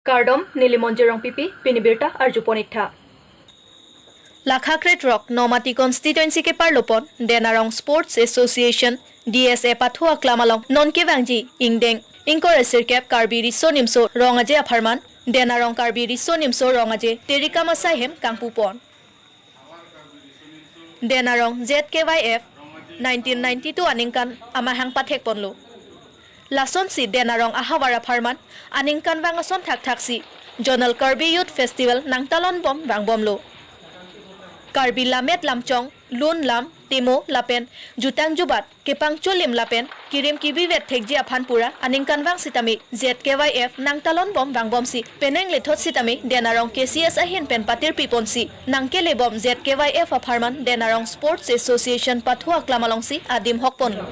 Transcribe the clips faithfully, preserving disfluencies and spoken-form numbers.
Kardom, neli Monjir Rongpipi, pini birta arjupon iktha. Lakha kre throk Nomati constituency keparlo pon, Den Arong Sports Association, D S A pathu aklam along non kevangji ingdeng ingkoi ra sirkep Karbi Riso Nimso Rong Aje apharman, Den Arong Karbi Riso Nimso Rong Aje Terikam Asai Hem kangpu pon. Den Arong Z K Y F nineteen ninety-two aningkan amahang pathek ponlo. Lasonsi Den Arong ahavar apharman aningkanvang ason thakthaksi Zonal Karbi Youth Festival nangtalon bom vangbomlo. Karbi lammet lamchong, lun lam, temo lapen jutang jubat kepangcholim lapen kirim kibivet thekji aphan pura aningkanvang sitame Z K Y F nangtalon bom vangbomsi penang lethot sitame Den Arong K C S ahin pen patirpi ponsi nangkele bom Z K Y F apharman Den Arong Sports Association pathu aklam alongsi adim hok ponlo.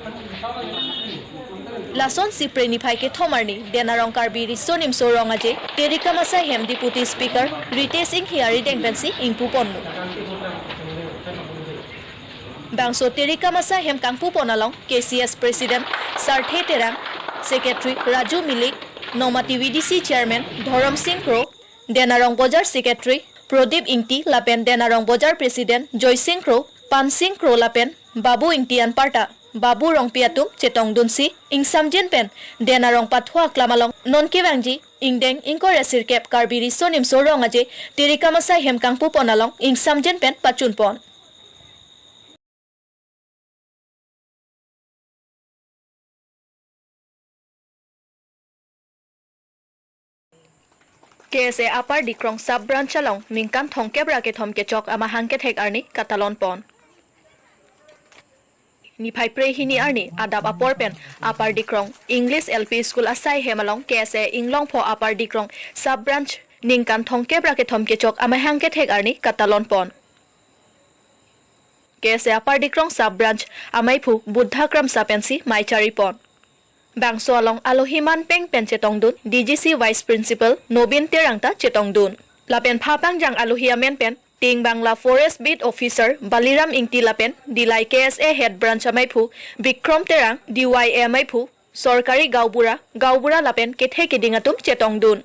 Lasonsi Phre niphai kethom arni Den Arong Karbi Riso Nimso Rong Aje Terikam Asai Hem Deputy Speaker Ritesh Inghi arideng pensi ingpu ponlo. Bangso Terikam Asai Hem kangpu pon along K C S President Sarthe Terang, Secretary Raju Milik, Nomati V D C Chairman Dhorom Sing Kro, Den Arong Bojar Secretary Prodip Ingti lapen Den Arong Bojar President Joy Sing Kro, Pan Sing Kro lapen Babu Ingti anparta Babu Rongpi atum chetongdunsi ingsamjin pen Den Arong pathu aklam along non kevangji ingdeng ingkoi ra sirkep Karbi Riso Nimso Rong Aje Terikam Asai Hem kangpu pon along ingsamjin pen pachun pon. K S A Upper Dikrong Sub Branch along ningkan thomkep ra kethom kechok amahang kethek arni katalon pon. Niphai Phre hini arni adap apor pen Upper Dikrong English L P School asai hem along K S A Inglongpho Upper Dikrong Sub Branch ningkan thomkep ra kethom kechok amahang kethek arni katalon pon. K S A Upper Dikrong Sub Branch amaiphu Buddha Kramsa pensi mei chari pon. Bangso along alohi manpeng pen chetongdun D G C Vice Principal Nobin Terang ta chetongdun. Lapen phapangjang alohi amen pen Ting Bangla Forest Beat Officer Baliram Ingti lapen Dillai K S A Head Branch amaiphu Bikrom Terang, D Y A amaiphu, sorkari gaonbura, gaonbura lapen kethe keding atum chetongdun.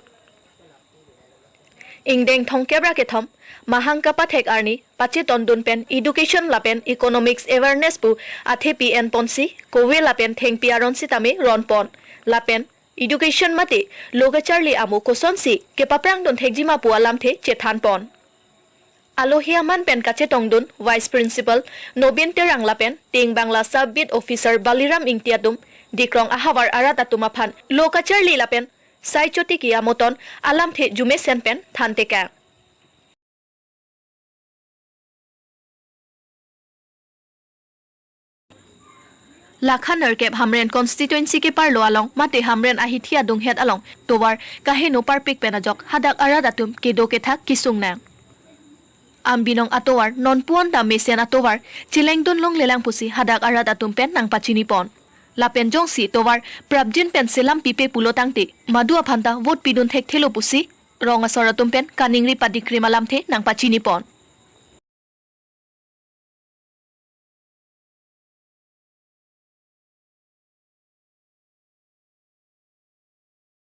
Ingdeng thomkep ra kethom mahang kapathek arni pachetongdun pen education lapen economics awareness pu athepi enponsi kove lapen thengpi aron sitame ron pon. Lapen education mate lo kacharli amo kosonsi kepaprangdun thekji ma pu alamthe chethan pon. Alohi aman pen kachetongdun Vice Principal Nobin Terang lapen Ting Bangla Sub Beat Officer Baliram Ingti atum Dikrong ahavar arat atum aphan lo kacharli lapen sai chotiki amoton alamthe jumesen pen thantekang. Lakha nerkep Hamren constituency keparlo along mate Hamren ahithi adunghet along tovar kaheno parpik pen ajok hadak arat atum kedo kethak kesung nang. Ambinong atovar non puon ta mesen atovar chelengdun longlelang pusi hadak arat atum pen nangpachini pon. Lapen jongsi tovar prapjin pen selam pipe pulo tangte madu aphan ta vote pidun thekthelo pusi rong asor atum pen kaningri padikrim alamthe nangpachini pon.